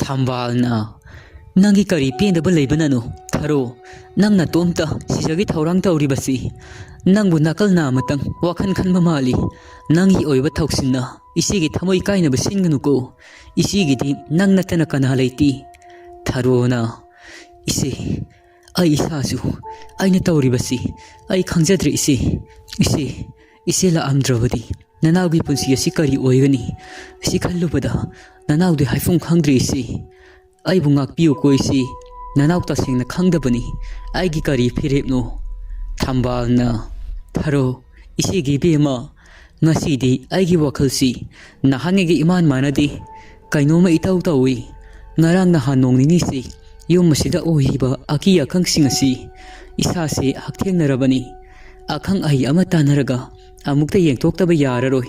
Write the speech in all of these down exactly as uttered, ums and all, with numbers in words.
ꯊꯝꯕꯥꯜꯅ, "ꯅꯪꯒꯤ ꯀꯔꯤ ꯄꯦꯟꯗꯕ ꯂꯩꯕꯅꯅꯣ? ꯊꯔꯣ, ꯅꯪ ꯅꯇꯣꯝꯇ ꯁꯤꯖꯒꯤ ꯊꯧꯔꯥꯡ ꯇꯧꯔꯤꯕꯁꯤ? ꯅꯪꯕꯨ ꯅꯥꯀꯜ ꯅꯥ ꯑꯃꯇꯪ ꯋꯥꯈꯜ ꯈꯟꯕ ꯃꯥꯜꯂꯤ꯫ ꯅꯪꯒꯤ ꯑꯣꯏꯕ ꯊꯧꯁꯤꯟꯅ ꯏꯆꯦꯒꯤ ꯊꯃꯣꯏ ꯀꯥꯏꯅꯕ ꯁꯤꯟꯒꯅꯨꯀꯣ꯫ ꯏꯆꯦꯒꯤꯗꯤ ꯅꯪ ꯅꯠꯇꯅ ꯀꯅꯥ ꯂꯩꯇꯦ?" ꯊꯔꯣꯅ, "ꯏꯆꯦ, ꯑꯩ ꯏꯁꯥꯁꯨ, ꯑꯩꯅ ꯇꯧꯔꯤꯕꯁꯤ ꯑꯩ ꯈꯪꯖꯗ꯭ꯔꯦ ꯏꯆꯦ꯫ ꯏꯆꯦ, ꯏꯆꯦ ꯂꯥꯛꯑꯝꯗ꯭ꯔꯕꯗꯤ ꯅꯅꯥꯎꯒꯤ ꯄꯨꯟꯁꯤ ꯑꯁꯤ ꯀꯔꯤ ꯑꯣꯏꯒꯅꯤ? ꯁꯤ ꯈꯜꯂꯨꯕꯗ ꯅꯅꯥꯎꯗꯤ ꯍꯥꯏꯐꯝ ꯈꯪꯗ꯭ꯔꯦ ꯏꯆꯦ꯫ ꯑꯩꯕꯨ ꯉꯥꯛꯄꯤꯌꯨꯀꯣ ꯏꯆꯦ꯫ ꯅꯅꯥꯎ ꯇꯁꯦꯡꯅ ꯈꯪꯗꯕꯅꯤ꯫ ꯑꯩꯒꯤ ꯀꯔꯤ ꯐꯤꯔꯦꯞꯅꯣ?" ꯊꯝꯕꯥꯜꯅ, "ꯊꯔꯣ, ꯏꯆꯦꯒꯤ ꯏꯕꯦꯝꯃ, ꯉꯁꯤꯗꯤ ꯑꯩꯒꯤ ꯋꯥꯈꯜꯁꯤ ꯅꯍꯥꯟꯉꯩꯒ ꯏꯃꯥꯟ ꯃꯥꯟꯅꯗꯦ꯫ ꯀꯩꯅꯣꯝꯃ ꯏꯇꯧ ꯇꯧꯏ꯫ ꯉꯔꯥꯡ ꯅꯍꯥꯟ ꯅꯣꯡ ꯅꯤꯅꯤꯁꯤ ꯌꯨꯝ ꯑꯁꯤꯗ ꯑꯣꯏꯈꯤꯕ ꯑꯀꯤ ꯑꯈꯪꯁꯤꯡ ꯑꯁꯤ ꯏꯁꯥꯁꯦ ꯍꯛꯊꯦꯡꯅꯔꯕꯅꯤ꯫ ꯑꯈꯪ ꯑꯍꯩ ꯑꯃ ꯇꯥꯟꯅꯔꯒ ꯑꯃꯨꯛꯇ ꯌꯦꯡꯊꯣꯛꯇꯕ ꯌꯥꯔꯔꯣꯏ꯫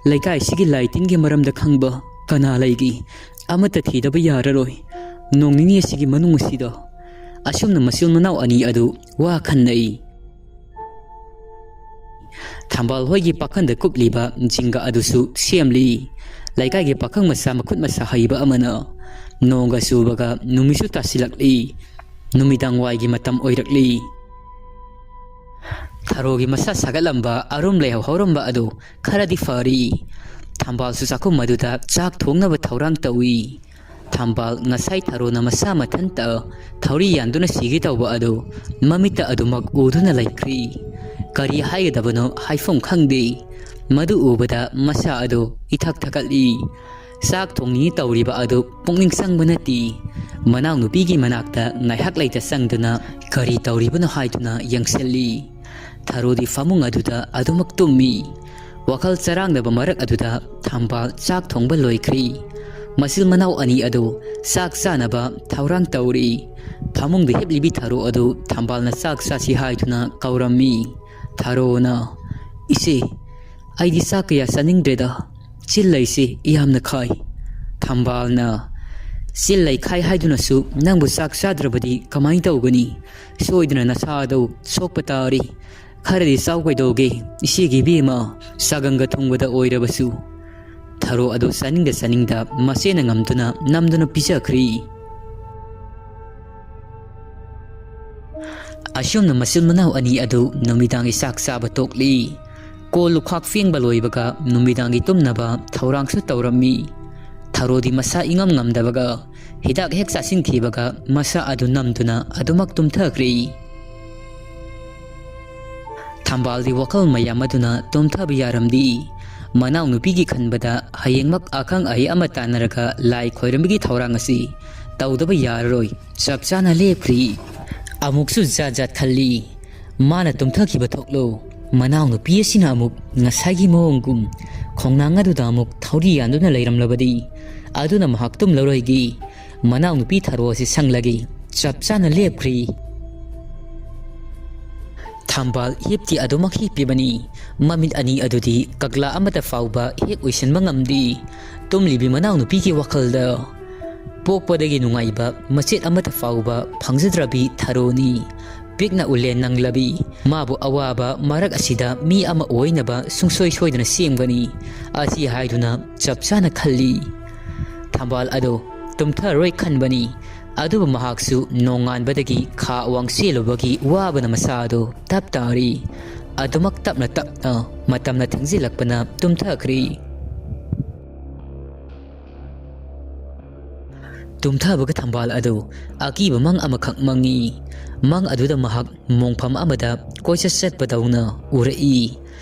ꯂꯩꯀꯥꯏꯁꯤꯒꯤ ꯂꯥꯏ ꯇꯤꯟꯒꯤ ꯃꯔꯝꯗ ꯈꯪꯕ ꯀꯅꯥ ꯂꯩꯒꯦ? ꯑꯃꯠꯇ ꯊꯤꯗꯕ ꯌꯥꯔꯔꯣꯏ꯫ ꯅꯣꯡ ꯅꯤꯅꯤ ꯑꯁꯤꯒꯤ ꯃꯅꯨꯡ ꯑꯁꯤꯗ ꯑꯁꯨꯝꯅ ꯃꯆꯤꯟ ꯃꯅꯥꯎ ꯑꯅꯤ ꯑꯗꯨ ꯋꯥ ꯈꯟꯅꯩ꯫ ꯊꯝꯕꯥꯜ ꯍꯣꯏꯒꯤ ꯄꯥꯈꯟꯗ ꯀꯨꯞꯂꯤꯕ ꯖꯤꯡꯒ ꯑꯗꯨꯁꯨ ꯁꯦꯝꯂꯤ꯫ ꯂꯩꯀꯥꯏꯒꯤ ꯄꯥꯈꯪ ꯃꯆꯥ ꯃꯈꯨꯠ ꯃꯁꯥ ꯍꯩꯕ ꯑꯃꯅ ꯅꯣꯡꯒ ꯆꯨꯕꯒ ꯅꯨꯃꯤꯠꯁꯨ ꯇꯥꯁꯤꯜꯂꯛꯂꯤ꯫ ꯅꯨꯃꯤꯗꯥꯡ ꯋꯥꯏꯒꯤ ꯃꯇꯝ ꯑꯣꯏꯔꯛꯂꯤ꯫ ꯊꯔꯣꯒꯤ ꯃꯁꯥ ꯁꯥꯒꯠꯂꯝꯕ ꯑꯔꯨꯝ ꯂꯩꯍꯧ ꯍꯧꯔꯝꯕ ꯑꯗꯨ ꯈꯔꯗꯤ ꯐꯔꯤ꯫ ꯊꯝꯕꯥꯜꯁꯨ ꯆꯥꯛꯈꯨꯝ ꯑꯗꯨꯗ ꯆꯥꯛ ꯊꯣꯡꯅꯕ ꯊꯧꯔꯥꯡ ꯇꯧꯏ꯫ ꯊꯝꯕꯥꯜ ꯉꯁꯥꯏ ꯊꯔꯣꯅ ꯃꯁꯥ ꯃꯊꯟꯇ ꯊꯧꯔꯤ ꯌꯥꯟꯗꯨꯅ ꯁꯤꯒꯦ ꯇꯧꯕ ꯑꯗꯨ ꯃꯃꯤꯠꯇ ꯑꯗꯨꯃꯛ ꯎꯗꯨꯅ ꯂꯩꯈ꯭ꯔꯤ꯫ ꯀꯔꯤ ꯍꯥꯏꯒꯗꯕꯅꯣ ꯍꯥꯏꯐꯝ ꯈꯪꯗꯦ꯫ ꯃꯗꯨ ꯎꯕꯗ ꯃꯁꯥ ꯑꯗꯨ ꯏꯊꯛ ꯊꯛꯀꯠꯂꯤ꯫ ꯆꯥꯛ ꯊꯣꯡꯉꯤ ꯇꯧꯔꯤꯕ ꯑꯗꯨ ꯄꯨꯛꯅꯤꯡ ꯆꯪꯕ ꯅꯠꯇꯦ꯫ ꯃꯅꯥꯎꯅꯨꯄꯤꯒꯤ ꯃꯅꯥꯛꯇ ꯉꯥꯏꯍꯥꯛ ꯂꯩꯇ ꯆꯪꯗꯨꯅ ꯀꯔꯤ ꯇꯧꯔꯤꯕꯅꯣ ꯍꯥꯏꯗꯨꯅ ꯌꯦꯡꯁꯤꯜꯂꯤ꯫ ꯊꯔꯣꯗꯤ ꯐꯃꯨꯡ ꯑꯗꯨꯗ ꯑꯗꯨꯃꯛ ꯇꯨꯝꯃꯤ꯫ ꯋꯥꯈꯜ ꯆꯔꯥꯡꯅꯕ ꯃꯔꯛ ꯑꯗꯨꯗ ꯊꯝꯕꯥꯜ ꯆꯥꯛ ꯊꯣꯡꯕ ꯂꯣꯏꯈ꯭ꯔꯤ꯫ ꯃꯆꯤꯜ ꯃꯅꯥꯎ ꯑꯅꯤ ꯑꯗꯨ ꯆꯥꯛ ꯆꯥꯅꯕ ꯊꯧꯔꯥꯡ ꯇꯧꯔꯤ꯫ ꯐꯃꯨꯡꯗ ꯍꯤꯞꯂꯤꯕꯤ ꯊꯔꯣ ꯑꯗꯨ ꯊꯝꯕꯥꯜꯅ ꯆꯥꯛ ꯆꯥꯁꯤ ꯍꯥꯏꯗꯨꯅ ꯀꯧꯔꯝꯃꯤ꯫ ꯊꯔꯣꯅ, "ꯏꯆꯦ, ꯑꯩꯗꯤ ꯆꯥꯛ ꯀꯌꯥ ꯆꯥꯅꯤꯡꯗ꯭ꯔꯦꯗ꯫ ꯆꯤꯜ ꯂꯩꯁꯤ ꯌꯥꯝꯅ ꯈꯥꯏ꯫" ꯊꯝꯕꯥꯜꯅ, "ꯆꯤꯜ ꯂꯩ ꯈꯥꯏ ꯍꯥꯏꯗꯨꯅꯁꯨ ꯅꯪꯕꯨ ꯆꯥꯛ ꯆꯥꯗ꯭ꯔꯕꯗꯤ ꯀꯃꯥꯏꯅ ꯇꯧꯒꯅꯤ? ꯁꯣꯏꯗꯅ ꯅꯁꯥꯗꯨ ꯁꯣꯛꯄ ꯇꯥꯔꯤ꯫ ꯈꯔꯗꯤ ꯆꯥꯎ ꯀꯩꯗꯧꯒꯦ, ꯏꯆꯦꯒꯤ ꯏꯕꯦꯝꯃ, ꯆꯥꯒꯪꯒ ꯊꯨꯡꯕꯗ ꯑꯣꯏꯔꯕꯁꯨ꯫" ꯊꯔꯣ ꯑꯗꯨ ꯆꯥꯅꯤꯡꯗ ꯆꯥꯅꯤꯡꯗ ꯃꯆꯦꯅ ꯉꯝꯗꯨꯅ ꯅꯝꯗꯨꯅ ꯄꯤꯖꯈ꯭ꯔꯤ꯫ ꯑꯁꯨꯝꯅ ꯃꯆꯤꯟ ꯃꯅꯥꯎ ꯑꯅꯤ ꯑꯗꯨ ꯅꯨꯃꯤꯗꯥꯡꯒꯤ ꯆꯥꯛ ꯆꯥꯕ ꯇꯣꯛꯂꯤ꯫ ꯀꯣꯜ ꯂꯨꯈꯥꯛ ꯐꯦꯡꯕ ꯂꯣꯏꯕꯒ ꯅꯨꯃꯤꯗꯥꯡꯒꯤ ꯇꯨꯝꯅꯕ ꯊꯧꯔꯥꯡꯁꯨ ꯇꯧꯔꯝꯃꯤ꯫ ꯊꯔꯣꯗꯤ ꯃꯁꯥ ꯏꯉꯝ ꯉꯝꯗꯕꯒ ꯍꯤꯗꯥꯛ ꯍꯦꯛ ꯆꯥꯁꯤꯟꯈꯤꯕꯒ ꯃꯁꯥ ꯑꯗꯨ ꯅꯝꯗꯨꯅ ꯑꯗꯨꯃꯛ ꯇꯨꯝꯊꯈ꯭ꯔꯦ꯫ ꯊꯝꯕꯥꯜꯗꯤ ꯋꯥꯈꯜ ꯃꯌꯥꯝ ꯑꯗꯨꯅ ꯇꯨꯝꯊꯕ ꯌꯥꯔꯝꯗꯦ꯫ ꯃꯅꯥꯎꯅꯨꯄꯤꯒꯤ ꯈꯟꯕꯗ ꯍꯌꯦꯡꯃꯛ ꯑꯈꯪ ꯑꯍꯩ ꯑꯃ ꯇꯥꯟꯅꯔꯒ ꯂꯥꯏ ꯈꯣꯏꯔꯝꯕꯒꯤ ꯊꯧꯔꯥꯡ ꯑꯁꯤ ꯇꯧꯗꯕ ꯌꯥꯔꯔꯣꯏ꯫ ꯆꯞ ꯆꯥꯅ ꯂꯦꯞꯈ꯭ꯔꯦ꯫ ꯑꯃꯨꯛꯁꯨ ꯖꯥꯠ ꯖꯥꯠ ꯈꯜꯂꯤ꯫ ꯃꯥꯅ ꯇꯨꯝꯊꯈꯤꯕ ꯊꯣꯛꯂꯣ꯫ ꯃꯅꯥꯎꯅꯨꯄꯤ ꯑꯁꯤꯅ ꯑꯃꯨꯛ ꯉꯁꯥꯏꯒꯤ ꯃꯑꯣꯡꯒꯨꯝ ꯈꯣꯡꯅꯥꯡ ꯑꯗꯨꯗ ꯑꯃꯨꯛ ꯊꯧꯔꯤ ꯌꯥꯟꯗꯨꯅ ꯂꯩꯔꯝꯂꯕꯗꯤ ꯑꯗꯨꯅ ꯃꯍꯥꯛ ꯇꯨꯝꯂꯔꯣꯏꯒꯦ꯫ ꯃꯅꯥꯎꯅꯨꯄꯤ ꯊꯔꯣ ꯑꯁꯤ ꯁꯪꯂꯒꯦ꯫ ꯆꯞ ꯆꯥꯅ ꯂꯦꯞꯈ꯭ꯔꯦ꯫ ꯊꯝꯕꯥꯜ ꯍꯤꯞꯇꯤ ꯑꯗꯨꯃꯛ ꯍꯤꯞꯄꯤꯕꯅꯤ꯫ ꯃꯃꯤꯠ ꯑꯅꯤ ꯑꯗꯨꯗꯤ ꯀꯒꯂꯥ ꯑꯃꯠꯇ ꯐꯥꯎꯕ ꯍꯦꯛ ꯎꯏꯁꯤꯟꯕ ꯉꯝꯗꯦ꯫ ꯇꯨꯝꯂꯤꯕꯤ ꯃꯅꯥꯎꯅꯨꯄꯤꯒꯤ ꯋꯥꯈꯜꯗ ꯄꯣꯛꯄꯗꯒꯤ ꯅꯨꯡꯉꯥꯏꯕ ꯃꯆꯦꯠ ꯑꯃꯠꯇ ꯐꯥꯎꯕ ꯐꯪꯖꯗ꯭ꯔꯕꯤ ꯊꯔꯣꯅꯤ꯫ ꯄꯤꯛꯅ ꯎꯂꯦꯟ ꯅꯪꯂꯕꯤ ꯃꯥꯕꯨ ꯑꯋꯥꯕ ꯃꯔꯛ ꯑꯁꯤꯗ ꯃꯤ ꯑꯃ ꯑꯣꯏꯅꯕ ꯁꯨꯡꯁꯣꯏ ꯁꯣꯏꯗꯅ ꯁꯦꯝꯒꯅꯤ꯫ ꯑꯁꯤ ꯍꯥꯏꯗꯨꯅ ꯆꯞ ꯆꯥꯅ ꯈꯜꯂꯤ꯫ ꯊꯝꯕꯥꯜ ꯑꯗꯣ ꯇꯨꯝꯊꯔꯔꯣꯏ ꯈꯟꯕꯅꯤ꯫ ꯑꯗꯨꯕꯨ ꯃꯍꯥꯛꯁꯨ ꯅꯣꯡꯉꯥꯟꯕꯗꯒꯤ ꯈꯥ ꯑꯋꯥꯡ ꯆꯦꯜꯂꯨꯕꯒꯤ ꯋꯥꯕꯅ ꯃꯁꯥꯗꯨ ꯇꯞ ꯇꯥꯔꯤ꯫ ꯑꯗꯨꯃꯛ ꯇꯞꯅ ꯇꯞꯅ ꯃꯇꯝꯅ ꯊꯦꯡꯖꯤꯜꯂꯛꯄꯅ ꯇꯨꯝꯊꯈ꯭ꯔꯦ꯫ ꯇꯨꯝꯊꯕꯒ ꯊꯝꯕꯥꯜ ꯑꯗꯨ ꯑꯀꯤꯕ ꯃꯪ ꯑꯃꯈꯛ ꯃꯪꯉꯤ꯫ ꯃꯪ ꯑꯗꯨꯗ ꯃꯍꯥꯛ ꯃꯣꯡꯐꯝ ꯑꯃꯗ ꯀꯣꯏꯆꯠ ꯆꯠꯄꯗꯧꯅ ꯎꯔꯛꯏ꯫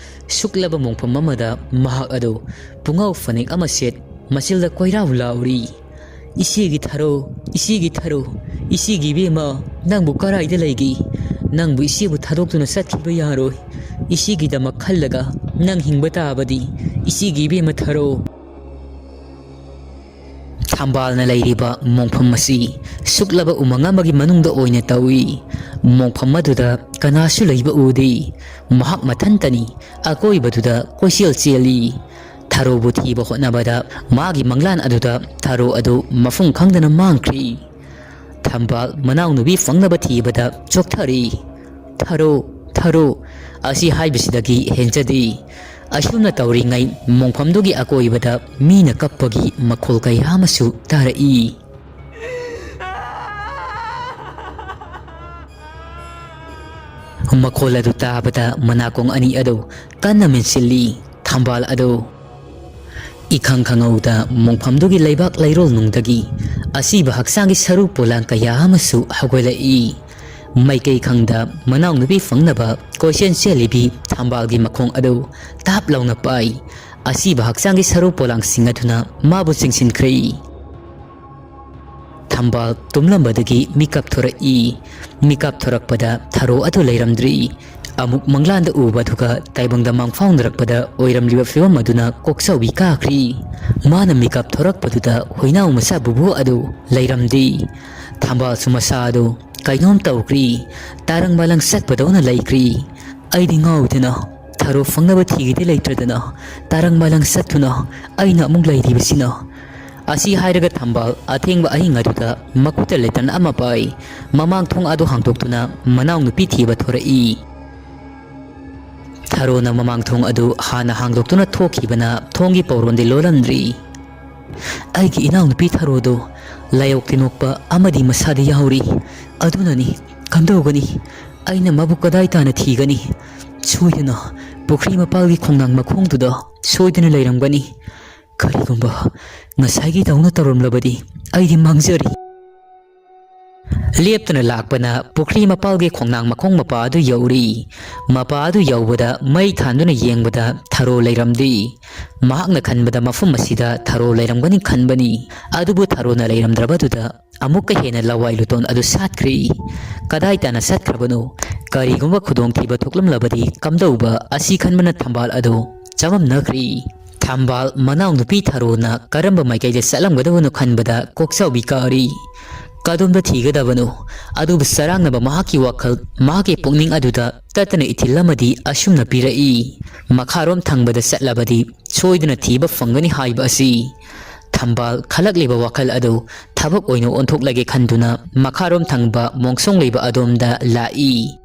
ꯁꯨꯛꯂꯕ ꯃꯣꯡꯐꯝ ꯑꯃꯗ ꯃꯍꯥꯛ ꯑꯗꯨ ꯄꯨꯡꯉꯧ ꯐꯅꯦꯛ ꯑꯃ ꯁꯦꯠ ꯃꯆꯤꯜꯗ ꯀꯣꯏꯔꯥꯎ ꯂꯥꯎꯔꯤ꯫ "ꯏꯆꯦꯒꯤ ꯊꯔꯣ, ꯏꯆꯦꯒꯤ ꯊꯔꯣ, ꯏꯆꯦꯒꯤ ꯏꯕꯦꯝꯃ, ꯅꯪꯕꯨ ꯀꯔꯥꯏꯗ ꯂꯩꯒꯦ? ꯅꯪꯕꯨ ꯏꯆꯦꯕꯨ ꯊꯥꯗꯣꯛꯇꯨꯅ ꯆꯠꯈꯤꯕ ꯌꯥꯔꯣꯏ꯫ ꯏꯆꯦꯒꯤꯗꯃꯛ ꯈꯜꯂꯒ ꯅꯪ ꯍꯤꯡꯕ ꯇꯥꯕꯗꯤ, ꯏꯆꯦꯒꯤ ꯏꯕꯦꯝꯃ ꯊꯔꯣ"꯫ ꯊꯝꯕꯥꯜꯅ ꯂꯩꯔꯤꯕ ꯃꯣꯡꯐꯝ ꯑꯁꯤ ꯁꯨꯛꯂꯕ ꯎꯃꯪ ꯑꯃꯒꯤ ꯃꯅꯨꯡꯗ ꯑꯣꯏꯅ ꯇꯧꯏ꯫ ꯃꯣꯡꯐꯝ ꯑꯗꯨꯗ ꯀꯅꯥꯁꯨ ꯂꯩꯕ ꯎꯗꯦ꯫ ꯃꯍꯥꯛ ꯃꯊꯟꯇꯅꯤ ꯑꯀꯣꯏꯕꯗꯨꯗ ꯀꯣꯏꯆꯦꯜ ꯆꯦꯜꯂꯤ꯫ ꯊꯔꯣꯕꯨ ꯊꯤꯕ ꯍꯣꯠꯅꯕꯗ ꯃꯥꯒꯤ ꯃꯪꯂꯥꯟ ꯑꯗꯨꯗ ꯊꯔꯣ ꯑꯗꯨ ꯃꯐꯝ ꯈꯪꯗꯅ ꯃꯥꯡꯈ꯭ꯔꯤ꯫ ꯊꯝꯕꯥꯜ ꯃꯅꯥꯎꯅꯨꯄꯤ ꯐꯪꯅꯕ ꯊꯤꯕꯗ ꯆꯣꯛꯊꯔꯤ꯫ "ꯊꯔꯣ, ꯊꯔꯣ" ꯑꯁꯤ ꯍꯥꯏꯕꯁꯤꯗꯒꯤ ꯍꯦꯟꯖꯗꯦ꯫ ꯑꯁꯨꯝꯅ ꯇꯧꯔꯤꯉꯩ ꯃꯣꯡꯐꯝꯗꯨꯒꯤ ꯑꯀꯣꯏꯕꯗ ꯃꯤꯅ ꯀꯞꯄꯒꯤ ꯃꯈꯣꯜ ꯀꯌꯥ ꯑꯃꯁꯨ ꯇꯥꯔꯛꯏ꯫ ꯃꯈꯣꯜ ꯑꯗꯨ ꯇꯥꯕꯗ ꯃꯅꯥꯀꯣꯡ ꯑꯅꯤ ꯑꯗꯨ ꯀꯟꯅ ꯃꯦꯟꯁꯤꯜꯂꯤ꯫ ꯊꯝꯕꯥꯜ ꯑꯗꯨ ꯏꯈꯪ ꯈꯪꯍꯧꯗ ꯃꯣꯡꯐꯝꯗꯨꯒꯤ ꯂꯩꯕꯥꯛ ꯂꯩꯔꯣꯜ ꯅꯨꯡꯗꯒꯤ ꯑꯁꯤꯕ ꯍꯛꯆꯥꯡꯒꯤ ꯁꯔꯨ ꯄꯣꯂꯥꯡ ꯀꯌꯥ ꯑꯃꯁꯨ ꯍꯧꯒꯠꯂꯛꯏ꯫ ꯃꯥꯏꯀꯩ ꯈꯪꯗ ꯃꯅꯥꯎꯅꯨꯄꯤ ꯐꯪꯅꯕ ꯀꯣꯏꯆꯦꯟ ꯆꯦꯜꯂꯤꯕꯤ ꯊꯝꯕꯥꯜꯒꯤ ꯃꯈꯣꯡ ꯑꯗꯨ ꯇꯥꯞ ꯂꯥꯎꯅ ꯄꯥꯏ꯫ ꯑꯁꯤꯕ ꯍꯛꯆꯥꯡꯒꯤ ꯁꯔꯨ ꯄꯣꯂꯥꯡꯁꯤꯡ ꯑꯗꯨꯅ ꯃꯥꯕꯨ ꯆꯤꯡꯁꯤꯟꯈ꯭ꯔꯦ꯫ ꯊꯝꯕꯥꯜ ꯇꯨꯝꯂꯝꯕꯗꯒꯤ ꯃꯤꯀꯞ ꯊꯣꯔꯛꯏ꯫ ꯃꯤꯀꯞ ꯊꯣꯔꯛꯄꯗ ꯊꯔꯣ ꯑꯗꯨ ꯂꯩꯔꯝꯗ꯭ꯔꯤ꯫ ꯑꯃꯨꯛ ꯃꯪꯂꯥꯟꯗ ꯎꯕ ꯑꯗꯨꯒ ꯇꯥꯏꯕꯪꯗ ꯃꯪꯐꯥꯎꯅꯔꯛꯄꯗ ꯑꯣꯏꯔꯝꯂꯤꯕ ꯐꯤꯕꯝ ꯑꯗꯨꯅ ꯀꯣꯛꯆꯥꯎꯕꯤ ꯀꯥꯈ꯭ꯔꯤ꯫ ꯃꯥꯅ ꯃꯤꯀꯞ ꯊꯣꯔꯛꯄꯗꯨꯗ ꯍꯨꯏꯅꯥꯎ ꯃꯆꯥ ꯕꯨꯕꯨ ꯑꯗꯨ ꯂꯩꯔꯝꯗꯦ꯫ ꯊꯝꯕꯥꯜꯁꯨ ꯃꯁꯥ ꯑꯗꯨ ꯀꯩꯅꯣꯝ ꯇꯧꯈ꯭ꯔꯤ꯫ ꯇꯥꯔꯪ ꯃꯥꯂꯪ ꯆꯠꯄꯗꯧꯅ ꯂꯩꯈ꯭ꯔꯤ꯫ ꯑꯩꯗꯤ ꯉꯥꯎꯗꯅ ꯊꯔꯣ ꯐꯪꯅꯕ ꯊꯤꯒꯦꯗꯤ ꯂꯩꯇ꯭ꯔꯗꯅ ꯇꯥꯔꯪ ꯃꯥꯂꯪ ꯆꯠꯇꯨꯅ ꯑꯩꯅ ꯑꯃꯨꯛ ꯂꯩꯔꯤꯕꯁꯤꯅ꯫ ꯑꯁꯤ ꯍꯥꯏꯔꯒ ꯊꯝꯕꯥꯜ ꯑꯊꯦꯡꯕ ꯑꯍꯤꯡ ꯑꯗꯨꯗ ꯃꯈꯨꯠꯇ ꯂꯦꯇꯟ ꯑꯃ ꯄꯥꯏ꯫ ꯃꯃꯥꯡ ꯊꯣꯡ ꯑꯗꯨ ꯍꯥꯡꯗꯣꯛꯇꯨꯅ ꯃꯅꯥꯎꯅꯨꯄꯤ ꯊꯤꯕ ꯊꯣꯔꯛꯏ꯫ ꯊꯔꯣꯅ ꯃꯃꯥꯡ ꯊꯣꯡ ꯑꯗꯨ ꯍꯥꯟꯅ ꯍꯥꯡꯗꯣꯛꯇꯨꯅ ꯊꯣꯛꯈꯤꯕꯅ ꯊꯣꯡꯒꯤ ꯄꯧꯔꯣꯟꯗꯤ ꯂꯣꯜꯂꯝꯗ꯭ꯔꯤ꯫ "ꯑꯩꯒꯤ ꯏꯅꯥꯎꯅꯨꯄꯤ ꯊꯔꯣꯗꯣ ꯂꯥꯏꯑꯣꯛ ꯇꯤꯟꯑꯣꯛꯄ ꯑꯃꯗꯤ ꯃꯁꯥꯗ ꯌꯥꯎꯔꯤ꯫ ꯑꯗꯨꯅꯅꯤ꯫ ꯀꯝꯗꯧꯒꯅꯤ? ꯑꯩꯅ ꯃꯥꯕꯨ ꯀꯗꯥꯏ ꯇꯥꯅ ꯊꯤꯒꯅꯤ? ꯁꯣꯏꯗꯅ ꯄꯨꯈ꯭ꯔꯤ ꯃꯄꯥꯜꯒꯤ ꯈꯣꯡꯅꯥꯡ ꯃꯈꯣꯡꯗꯨꯗ ꯁꯣꯏꯗꯅ ꯂꯩꯔꯝꯒꯅꯤ꯫ ꯀꯔꯤꯒꯨꯝꯕ ꯉꯁꯥꯏꯒꯤꯗꯧꯅ ꯇꯧꯔꯝꯂꯕꯗꯤ ꯑꯩꯗꯤ ꯃꯥꯡꯖꯔꯦ꯫" ꯂꯦꯞꯇꯅ ꯂꯥꯛꯄꯅ ꯄꯨꯈ꯭ꯔꯤ ꯃꯄꯥꯜꯒꯤ ꯈꯣꯡꯅꯥꯡ ꯃꯈꯣꯡ ꯃꯄꯥ ꯑꯗꯨ ꯌꯧꯔꯤ꯫ ꯃꯄꯥ ꯑꯗꯨ ꯌꯧꯕꯗ ꯃꯩ ꯊꯥꯟꯗꯨꯅ ꯌꯦꯡꯕꯗ ꯊꯔꯣ ꯂꯩꯔꯝꯗꯦ꯫ ꯃꯍꯥꯛꯅ ꯈꯟꯕꯗ ꯃꯐꯝ ꯑꯁꯤꯗ ꯊꯔꯣ ꯂꯩꯔꯝꯒꯅꯤ ꯈꯟꯕꯅꯤ꯫ ꯑꯗꯨꯕꯨ ꯊꯔꯣꯅ ꯂꯩꯔꯝꯗ꯭ꯔꯕꯗꯨꯗ ꯑꯃꯨꯛꯀ ꯍꯦꯟꯅ ꯂꯋꯥꯏ ꯂꯨꯇꯣꯟ ꯑꯗꯨ ꯁꯥꯠꯈ꯭ꯔꯤ꯫ ꯀꯗꯥꯏ ꯇꯥꯅ ꯆꯠꯈ꯭ꯔꯕꯅꯣ? ꯀꯔꯤꯒꯨꯝꯕ ꯈꯨꯗꯣꯡꯊꯤꯕ ꯊꯣꯛꯂꯝꯂꯕꯗꯤ ꯀꯝꯗꯧꯕ? ꯑꯁꯤ ꯈꯟꯕꯅ ꯊꯝꯕꯥꯜ ꯑꯗꯨ ꯆꯃꯝꯅꯈ꯭ꯔꯤ꯫ ꯊꯝꯕꯥꯜ ꯃꯅꯥꯎꯅꯨꯄꯤ ꯊꯔꯣꯅ ꯀꯔꯝꯕ ꯃꯥꯏꯀꯩꯗ ꯆꯠꯂꯝꯒꯗꯕꯅꯣ ꯈꯟꯕꯗ ꯀꯣꯛꯆꯥꯎꯕꯤ ꯀꯥꯔꯤ꯫ ꯀꯗꯣꯝꯗ ꯊꯤꯒꯗꯕꯅꯣ? ꯑꯗꯨꯕꯨ ꯆꯔꯥꯡꯅꯕ ꯃꯍꯥꯛꯀꯤ ꯋꯥꯈꯜ, ꯃꯍꯥꯛꯀꯤ ꯄꯨꯛꯅꯤꯡ ꯑꯗꯨꯗ ꯇꯠꯇꯅ ꯏꯊꯤꯜ ꯑꯃꯗꯤ ꯑꯁꯨꯝꯅ ꯄꯤꯔꯛꯏ꯫ ꯃꯈꯥꯔꯣꯝ ꯊꯪꯕꯗ ꯆꯠꯂꯕꯗꯤ ꯁꯣꯏꯗꯅ ꯊꯤꯕ ꯐꯪꯒꯅꯤ ꯍꯥꯏꯕ ꯑꯁꯤ꯫ ꯊꯝꯕꯥꯜ ꯈꯜꯂꯛꯂꯤꯕ ꯋꯥꯈꯜ ꯑꯗꯨ ꯊꯕꯛ ꯑꯣꯏꯅ ꯑꯣꯟꯊꯣꯛꯂꯒꯦ ꯈꯟꯗꯨꯅ ꯃꯈꯥꯔꯣꯝ ꯊꯪꯕ ꯃꯣꯡꯁꯣꯡ ꯂꯩꯕ ꯑꯗꯣꯝꯗ ꯂꯥꯛꯏ꯫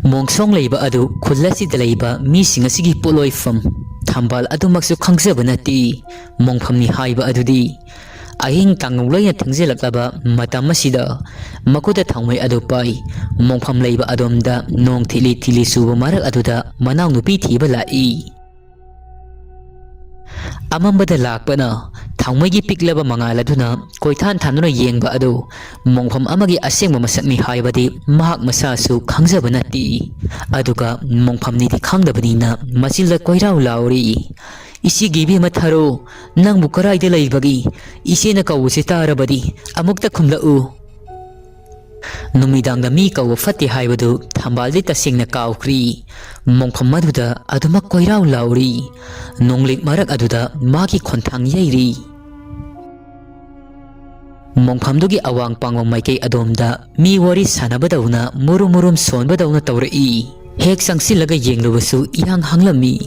ꯃꯣꯡꯁꯣꯡ ꯂꯩꯕ ꯑꯗꯨ ꯈꯨꯜ ꯑꯁꯤꯗ ꯂꯩꯕ ꯃꯤꯁꯤꯡ ꯑꯁꯤꯒꯤ ꯄꯣꯠꯂꯣꯏꯐꯝ ꯊꯝꯕꯥꯜ ꯑꯗꯨꯃꯛꯁꯨ ꯈꯪꯖꯕ ꯅꯠꯇꯦ꯫ ꯃꯣꯡꯐꯝꯅꯤ ꯍꯥꯏꯕ ꯑꯗꯨꯗꯤ꯫ ꯑꯍꯤꯡ ꯇꯥꯡꯂꯧ ꯂꯣꯏꯅ ꯊꯦꯡꯖꯤꯜꯂꯛꯂꯕ ꯃꯇꯝ ꯑꯁꯤꯗ ꯃꯈꯨꯠꯇ ꯊꯥꯎꯃꯩ ꯑꯗꯨ ꯄꯥꯏ, ꯃꯣꯡꯐꯝ ꯂꯩꯕ ꯑꯗꯣꯝꯗ ꯅꯣꯡ ꯊꯤꯂꯤ ꯊꯤꯂꯤ ꯆꯨꯕ ꯃꯔꯛ ꯑꯗꯨꯗ ꯃꯅꯥꯎꯅꯨꯄꯤ ꯊꯤꯕ ꯂꯥꯛꯏ꯫ ꯑꯃꯝꯕꯗ ꯂꯥꯛꯄꯅ ꯊꯥꯎꯃꯩꯒꯤ ꯄꯤꯛꯂꯕ ꯃꯉꯥꯜ ꯑꯗꯨꯅ ꯀꯣꯏꯊꯥꯟ ꯊꯥꯟꯗꯨꯅ ꯌꯦꯡꯕ ꯑꯗꯨ ꯃꯣꯡꯐꯝ ꯑꯃꯒꯤ ꯑꯁꯦꯡꯕ ꯃꯁꯛꯅꯤ ꯍꯥꯏꯕꯗꯤ ꯃꯍꯥꯛ ꯃꯁꯥꯁꯨ ꯈꯪꯖꯕ ꯅꯠꯇꯦ꯫ ꯑꯗꯨꯒ ꯃꯣꯡꯐꯝꯅꯤꯗꯤ ꯈꯪꯗꯕꯅꯤꯅ ꯃꯆꯤꯜꯗ ꯀꯣꯏꯔꯥꯎ ꯂꯥꯎꯔꯤ, "ꯏꯆꯦꯒꯤ ꯏꯕꯦꯝꯃ ꯊꯔꯣ, ꯅꯪꯕꯨ ꯀꯔꯥꯏꯗ ꯂꯩꯕꯒꯦ? ꯏꯆꯦꯅ ꯀꯧꯕꯁꯦ ꯇꯥꯔꯕꯗꯤ ꯑꯃꯨꯛꯇ ꯈꯨꯝꯂꯛꯎ"꯫ ꯅꯨꯃꯤꯗꯥꯡꯗ ꯃꯤ ꯀꯧꯕ ꯐꯠꯇꯦ ꯍꯥꯏꯕꯗꯨ ꯊꯝꯕꯥꯜꯗꯤ ꯇꯁꯦꯡꯅ ꯀꯥꯎꯈ꯭ꯔꯤ꯫ ꯃꯣꯡꯐꯝ ꯑꯗꯨꯗ ꯑꯗꯨꯃꯛ ꯀꯣꯏꯔꯥꯎ ꯂꯥꯎꯔꯤ꯫ ꯅꯣꯡꯂꯤꯛ ꯃꯔꯛ ꯑꯗꯨꯗ ꯃꯥꯒꯤ ꯈꯣꯟꯊꯥꯡ ꯌꯩꯔꯤ꯫ ꯃꯣꯡꯐꯝꯗꯨꯒꯤ ꯑꯋꯥꯡ ꯄꯥꯡꯕ ꯃꯥꯏꯀꯩ ꯑꯗꯣꯝꯗ ꯃꯤ ꯋꯥꯔꯤ ꯁꯥꯟꯅꯕꯗꯧꯅ ꯃꯨꯔꯨꯝ ꯃꯨꯔꯨꯝ ꯁꯣꯟꯕꯗꯧꯅ ꯇꯧꯔꯛꯏ꯫ ꯍꯦꯛ ꯆꯪꯁꯤꯜꯂꯒ ꯌꯦꯡꯂꯨꯕꯁꯨ ꯏꯍꯥꯡ ꯍꯥꯡꯂꯝꯃꯤ꯫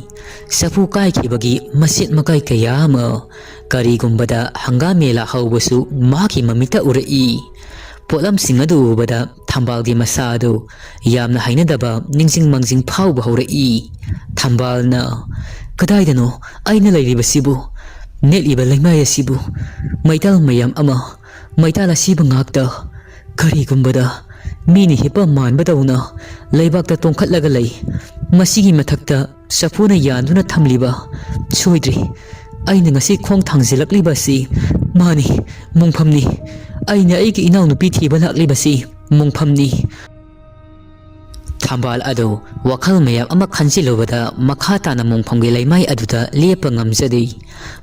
ꯆꯐꯨ ꯀꯥꯏꯈꯤꯕꯒꯤ ꯃꯆꯦꯠ ꯃꯀꯥꯏ ꯀꯌꯥ ꯑꯃ, ꯀꯔꯤꯒꯨꯝꯕꯗ ꯍꯪꯒꯥꯝ ꯃꯦꯂꯥ ꯍꯧꯕꯁꯨ ꯃꯍꯥꯛꯀꯤ ꯃꯃꯤꯠꯇ ꯎꯔꯛꯏ꯫ ꯄꯣꯠꯂꯝꯁꯤꯡ ꯑꯗꯨ ꯎꯕꯗ ꯊꯝꯕꯥꯜꯒꯤ ꯃꯁꯥ ꯑꯗꯨ ꯌꯥꯝꯅ ꯍꯩꯅꯗꯕ ꯅꯤꯡꯁꯤꯡ ꯃꯥꯡꯖꯤꯡ ꯐꯥꯎꯕ ꯍꯧꯔꯛꯏ꯫ ꯊꯝꯕꯥꯜꯅ, "ꯀꯗꯥꯏꯗꯅꯣ ꯑꯩꯅ ꯂꯩꯔꯤꯕꯁꯤꯕꯨ? ꯅꯦꯠꯂꯤꯕ ꯂꯩꯃꯥꯏ ꯑꯁꯤꯕꯨ ꯃꯩꯇꯥꯜ ꯃꯌꯥꯝ ꯑꯃ, ꯃꯩꯇꯥꯜ ꯑꯁꯤꯕꯨ ꯉꯥꯛꯇ꯫ ꯀꯔꯤꯒꯨꯝꯕꯗ ꯃꯤꯅ ꯍꯤꯞꯄ ꯃꯥꯟꯕꯗꯧꯅ ꯂꯩꯕꯥꯛꯇ ꯇꯣꯡꯈꯠꯂꯒ ꯂꯩ꯫ ꯃꯁꯤꯒꯤ ꯃꯊꯛꯇ ꯆꯐꯨꯅ ꯌꯥꯟꯗꯨꯅ ꯊꯝꯂꯤꯕ꯫ ꯁꯣꯏꯗ꯭ꯔꯦ, ꯑꯩꯅ ꯉꯁꯤ ꯈꯣꯡ ꯊꯥꯡꯖꯤꯜꯂꯛꯂꯤꯕ ꯑꯁꯤ ꯃꯥꯅꯤ, ꯃꯣꯡꯐꯝꯅꯤ꯫ ꯑꯩꯅ ꯑꯩꯒꯤ ꯏꯅꯥꯎꯅꯨꯄꯤ ꯊꯤꯕ ꯂꯥꯛꯂꯤꯕꯁꯤ ꯃꯣꯡꯐꯝꯅꯤ"꯫ ꯊꯝꯕꯥꯜ ꯑꯗꯨ ꯋꯥꯈꯜ ꯃꯌꯥꯝ ꯑꯃ ꯈꯟꯖꯤꯜꯂꯨꯕꯗ ꯃꯈꯥ ꯇꯥꯅ ꯃꯣꯡꯐꯝꯒꯤ ꯂꯩꯃꯥꯏ ꯑꯗꯨꯗ ꯂꯦꯞꯄ ꯉꯝꯖꯗꯦ꯫